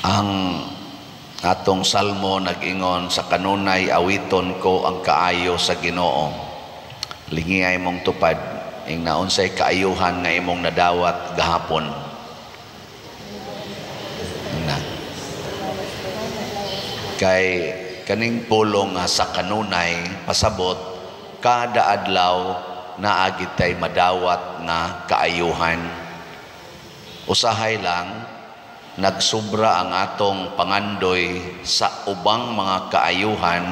Ang atong salmo nag-ingon, "Sa kanunay awiton ko ang kaayo sa Ginoo." Lingiay mong tupad ing naunsay kaayuhan nga imong nadawat gahapon. Na. Kay kaning pulong nga "sa kanunay" pasabot kada adlaw naa gitay madawat nga kaayuhan. Usahay lang nagsubra ang atong pangandoy sa ubang mga kaayuhan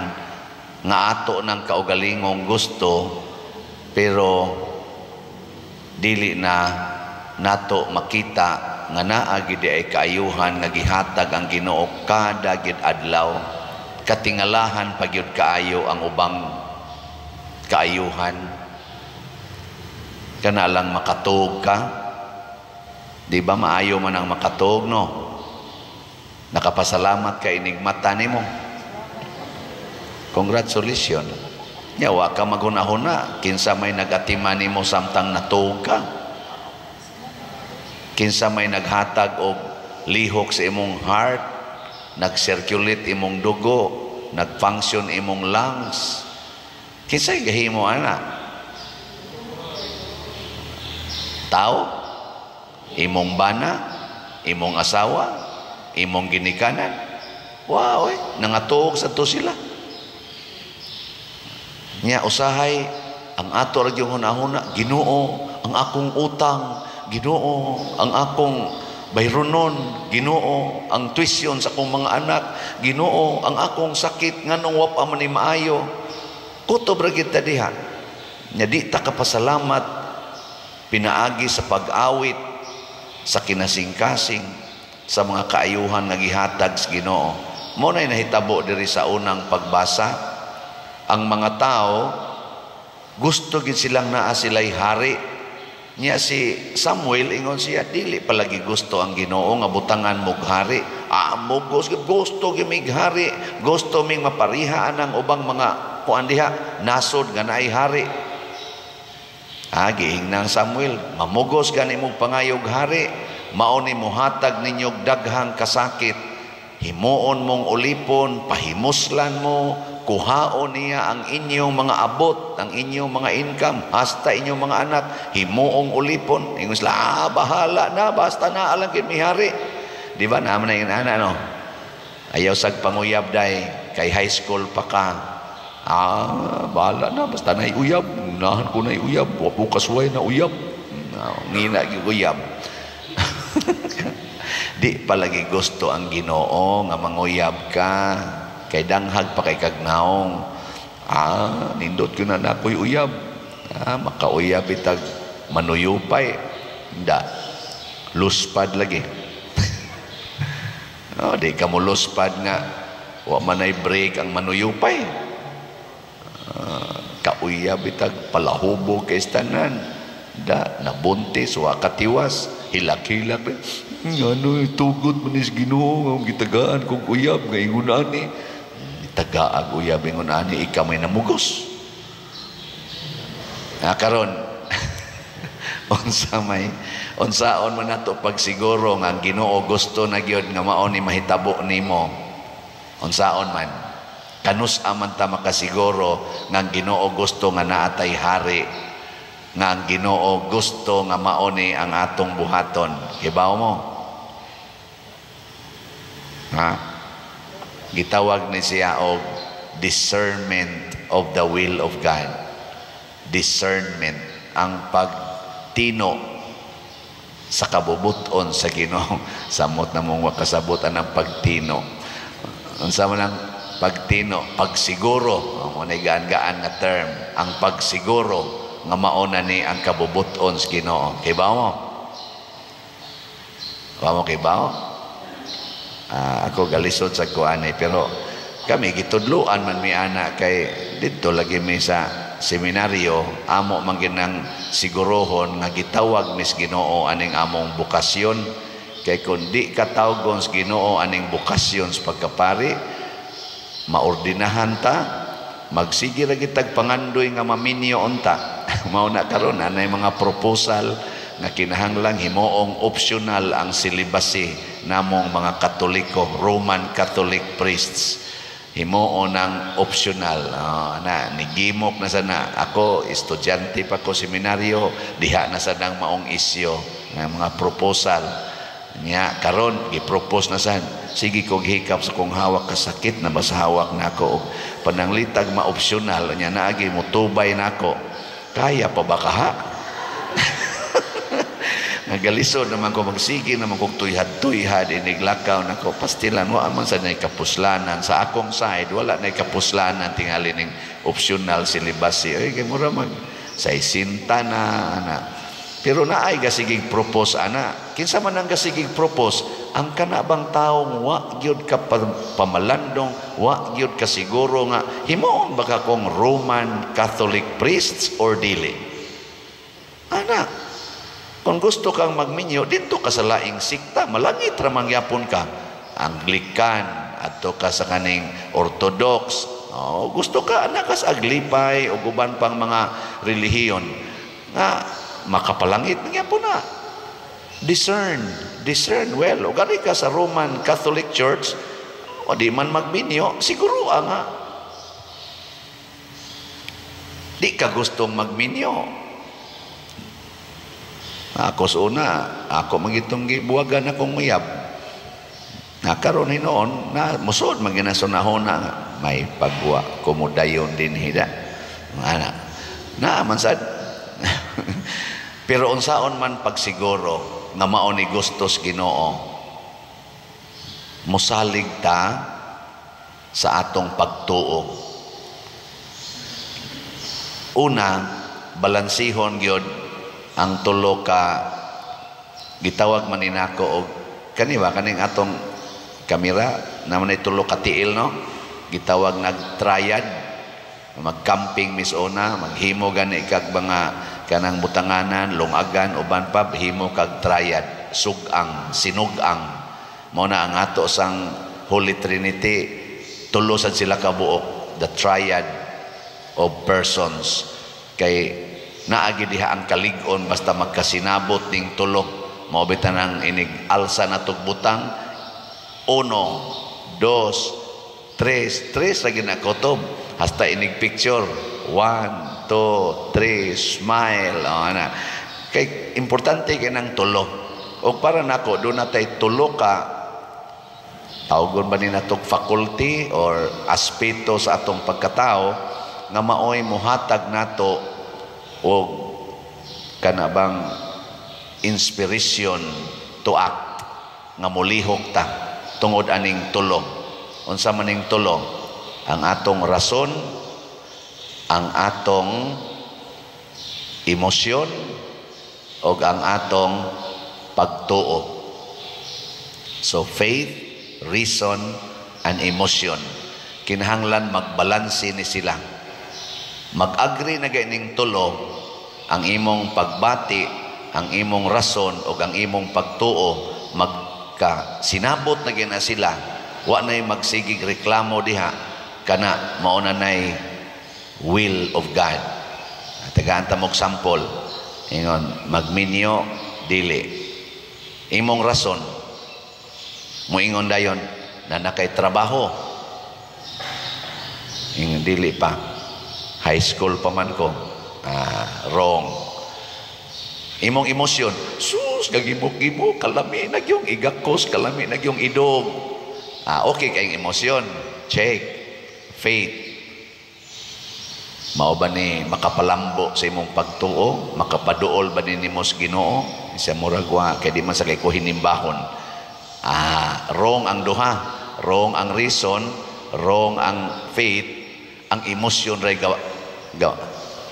nga ato ng kaugalingong gusto, pero dili na nato makita nga naa gid ay kaayuhan nga gihatag ang Ginoo kada gid adlaw. Katingalahan pa gyud kaayo ang ubang kaayuhan. Kana lang makatuog ka. Di ba maayo man ang makatuog, no? Nakapasalamat ka inigmata nimo? Congratulations. Nya wa ka maghuna-huna kinsa may nagatima nimo samtang natuog ka. Kinsa may naghatag og lihok sa imong heart, nag-circulate imong dugo, nag-function imong lungs. Kinsay gahimo ana? Tao? Imong bana, imong asawa, imong ginikanan? Wow, eh, nangatuog sa to sila. Nya usahay ang ato ra gyud hunahuna, "Ginoo, ang akong utang, Ginoo, ang akong bayronon, Ginoo, ang tuition sa akong mga anak, Ginoo, ang akong sakit, nganong wa pa man ni maayo." Kutob ra gyud ta diha. Nya di ta kapasalamat pinaagi sa pag-awit sa kinasingkasing sa mga kaayuhan nga gihatag sa Ginoo. Mo na nahitabo diri sa unang pagbasa. Ang mga tao gusto gid silang naa sila'y hari. Nya si Samuel, ingon siya, "Dili palagi gusto ang Ginoo nga butangan mog hari." "Ah, mo gusto, gusto gyud mig hari, gusto ming mapariha ang ubang mga kuan diha, nasod nga naay hari." Ah, giingnan Samuel, "Mamugos gani mong pangayog hari, mao ni mohatag ninyog daghang kasakit. Himuon mong ulipon, pahimuslan mo, kuhaon niya ang inyong mga abot, ang inyong mga income, hasta inyong mga anak, himuong ulipon." Ingon sila, "Ah, bahala na, basta na alang gid mi hari." Di ba, naman na yung ana, no? Ayaw sag panguyab day, kay high school pa ka. "Ah, bahala na, basta na uyab, unahan ko na uyab, wa po kasuway na uyab." No, ngina gyud uyab. Di palagi gusto ang Ginoo nga manguyab ka kay danghag pa kay kagnaong. "Ah, nindot ko na nakoy uyab. Ah, makauyab itag manuyupay." Nda. Luspad lagi. Oh, di ka mo luspad nga wa man ay break ang manuyupay. Kauyab itag palahubog kay tanan. Da, nabuntis, wa katiwas, hilak-hilak. "Ano, tugot man is Ginoo nga gitagaan kog uyab nga ingon ani." Tagaag uyab ingon ani, ikaw may namugos. Ah, karon unsa may unsaon man nato pagsiguro nga ang Ginoo gusto na gyud nga mao ni mahitabo nimo? Unsaon man? Kanus-a man ta makasiguro nga ang Ginoo gusto nga naatay hari, nga ang Ginoo gusto nga mao ni ang atong buhaton? Kibaw mo? Ha? Gitawag ni siya og discernment of the will of God. Discernment, ang pagtino sa kabubuton sa Ginoo. Samot na mong makasabot ang pagtino. Unsa man ang pagtino? Pagsiguro. Mo na gaan-gaan nga term. Ang pagsiguro nga mao na ni ang kabubuton sa Ginoo. Kibaw mo? Wa mo kibaw? Ako galisod sa kuan eh, pero kami gitudluan man mi ana kay didto lagi mi sa seminaryo, amo man ginang sigurohon nga gitawag mis Ginoo aning among bokasyon, kay kun di ka tawgon sa Ginoo aning bokasyon sa pagkapari, maordinahan ta, magsige ra gitag pangandoy nga maminyo unta. Mao na karon anay mga proposal nga kinahanglang himuong optional ang celibacy. namong mga Katoliko, Roman Catholic priests, himuon ng optional. Oh, na nigimok na sana ako, estudyante pa ko seminaryo, diha na sa nang maong isyo nga mga proposal niya. Karon gi-propose na sad, sige kog hikap sa kong hawak, kasakit na ba sa hawak nako og pananglitag ma-optional niya, naagi motubay nako, kaya pa ba kaha? Nagalisod naman ko, magsige naman kog tuyhad-tuyhad iniglakaw nako, pastilan wa man sa nay kapuslanan sa akong side, wala nay kapuslanan tingali ning optional celibacy. Oy, kay mura mag sa isinta na ana. Pero naay gasigig propose ana. Kinsa man ang gasigig propose? Ang kana bang taong wa gyud ka pamalandong, wa gyud ka siguro nga himuon ba ka kong Roman Catholic priests or dili ana. Kung gusto kang magminyo, dito ka sa laing sikta, malangit ra mangyapon ka. Anglican, adto ka sa kaning Orthodox. Oh, gusto ka anak ka sa Aglipay o uban pang mga relihiyon nga makapalangit magyapon na. Discern, discern well. O gani ka sa Roman Catholic Church, o di man magminyo, siguro nga di ka gustong magminyo. Ako sa una, ako magitong gibuwagan akong uyab. Nakaroon hinoon, na musod maginasunahon na may pagwa kumudayon din hida. Ana, na man sad. Pero unsaon man pagsiguro nga mao ni gustos Ginoo, mosalig ta sa atong pagtuo. Una, balansihon gyud ang tulo ka, gitawag man ni nako og kani ba, kaning atong kamera naman ay tulo ka tiil, no? Gitawag nag triad. Magcamping mis una, maghimo gani kag mga kanang butanganan, lungagan, uban pa, himo kag triad, sugang, sinugang. Mao na ang ato sang Holy Trinity, tulo sad sila ka buok, the triad of persons, kay naagi diha ang kalig-on basta magkasinabot ning tulo. Mao bitan ang inig alsa na butang, uno, dos, tres, tres lagi na kutob hasta inig picture, one, two, three, smile. Oh, ana kay importante kay nang tulo. O para nako, do na tay tulo ka, tawgon ba ni natog faculty or aspeto sa atong pagkatao nga maoy mohatag nato og kana bang inspiration to act nga molihok ta tungod aning tulo. Unsa man ning tulo? Ang atong rason, ang atong emosyon ug ang atong pagtuo. So faith, reason and emotion, kinahanglan magbalanse ni sila, mag-agree na ning tulo, ang imong pagbati, ang imong rason o ang imong pagtuo, magka sinabot na gina sila, wa nay magsigig reklamo diha, kana mao na nay will of God. Tagaan ta mo sample. Ingon magminyo, dili. Imong rason moingon dayon na nakay trabaho. Ingon, dili pa, high school pa man ko. Ah, wrong. Imong emosyon, sus, gagimok-gimok, kalami na yung igakos, kalami na yung idog. Ah, okay kayong emosyon. Check. Faith. Mao ba ni makapalambo sa imong pagtuo? Makapaduol ba ni nimo sa Ginoo? Isa murag wa kay di man sa kay ko hinimbahon. Ah, wrong ang duha. Wrong ang reason, wrong ang faith, ang emosyon ray gawa, gawa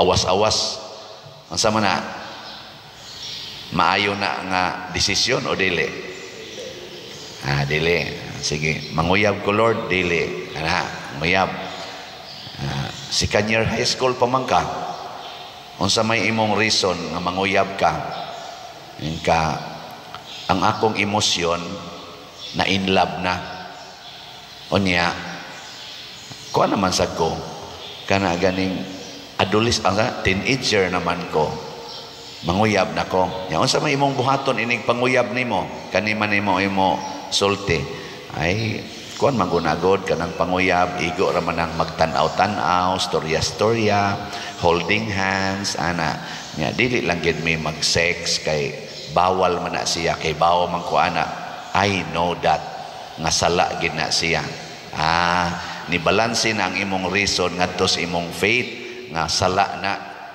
awas-awas. Ang sama na maayo na nga desisyon o dili? Ah, dili. Sige, manguyab ko, Lord, dili. Ana, manguyab. Ah, second year high school pa man ka. Unsa may imong reason nga manguyab ka? Ka ang akong emosyon na in love na. Unya, kuha naman sa ko, kana ganing adulis, ang teenager naman ko, manguyab na ko. Ya, unsa may imong buhaton inig panguyab nimo? Kani man nimo imo sulti? Ay, kuan magunagod kanang panguyab, igo ra man ang magtan-aw-tan-aw, storya-storya, holding hands, ana. Nya dili lang gid mi mag-sex kay bawal man na siya, kay bawal man ko ana. I know that nga sala gid na siya. Ah, ni balanse na ang imong reason ngadto sa imong faith nga sala na,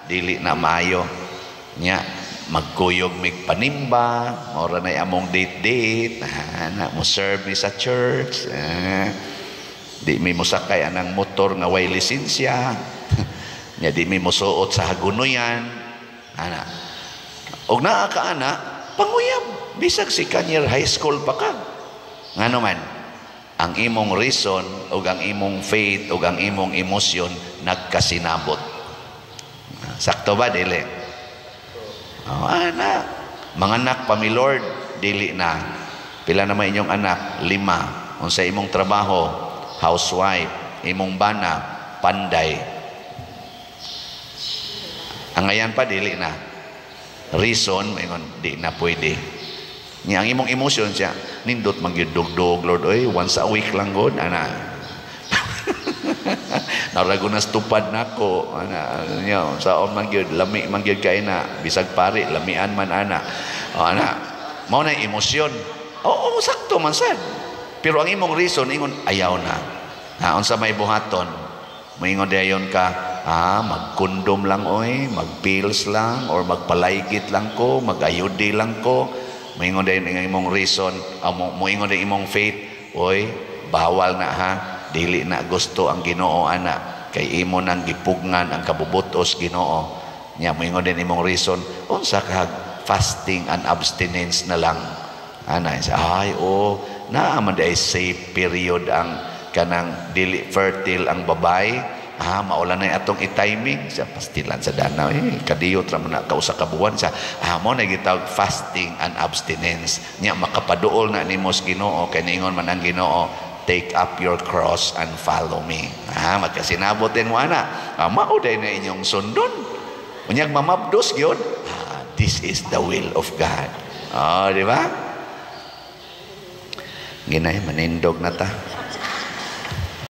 dili na maayo. Nya magkuyog mig panimba, mao ra nay among date date, na mo serve mi sa church. Ah, di mi mosakay anang motor nga way lisensya. Nya di mi mosuot sa hagunoyan. Ana. Og naa ka ana, panguyab bisag second year high school pa ka. Ngano man, ang imong reason ug ang imong faith ug ang imong emosyon nagkasinabot. Sakto ba, dili? Oh, ana. Mga anak pa mi, Lord, dili na. Pila naman inyong anak? Lima. Unsa imong trabaho? Housewife. Imong bana? Panday. Ang ayan pa, dili na. Reason, maingon, di na pwede. Nya ang imong emosyon siya, nindot magyud dugdog, Lord, oy, once a week lang god, ana. Narago na tupad nako, ana, nya, saon man gyud, lami man gyud kay na, bisag pari, lamian man ana. O, ana, mao na emosyon. Oo, sakto man sad. Pero ang imong reason, ingon, ayaw na. Ha, unsa may buhaton? Moingon dayon ka, ah, magkondom lang oy, magpills lang, or magpalaygit lang ko, mag-IUD lang ko. Moingon dayon ang imong reason, ah, moingon dayon imong faith, oy, bawal na ha, dili na gusto ang Ginoo ana, kay imo nang gipugngan ang kabubutos Ginoo. Nya moingon din imong reason, unsa ka, fasting and abstinence na lang. Ana, ay, oh, naa man diay safe period ang kanang dili fertile ang babae. Ah, maula na atong i-timing sa pastilan sa danaw eh kadiyot ra man na kausa ka buwan sa, ah, mo na gitawag fasting and abstinence. Nya makapaduol na nimo sa Ginoo kay niingon man ang Ginoo, "Take up your cross and follow me." Ah, magkasinabot din mo ana. Ah, mao day na inyong sundon. Unyag mamabdos gyud, ah, this is the will of God. Oh, di ba? Ginay manindog na ta.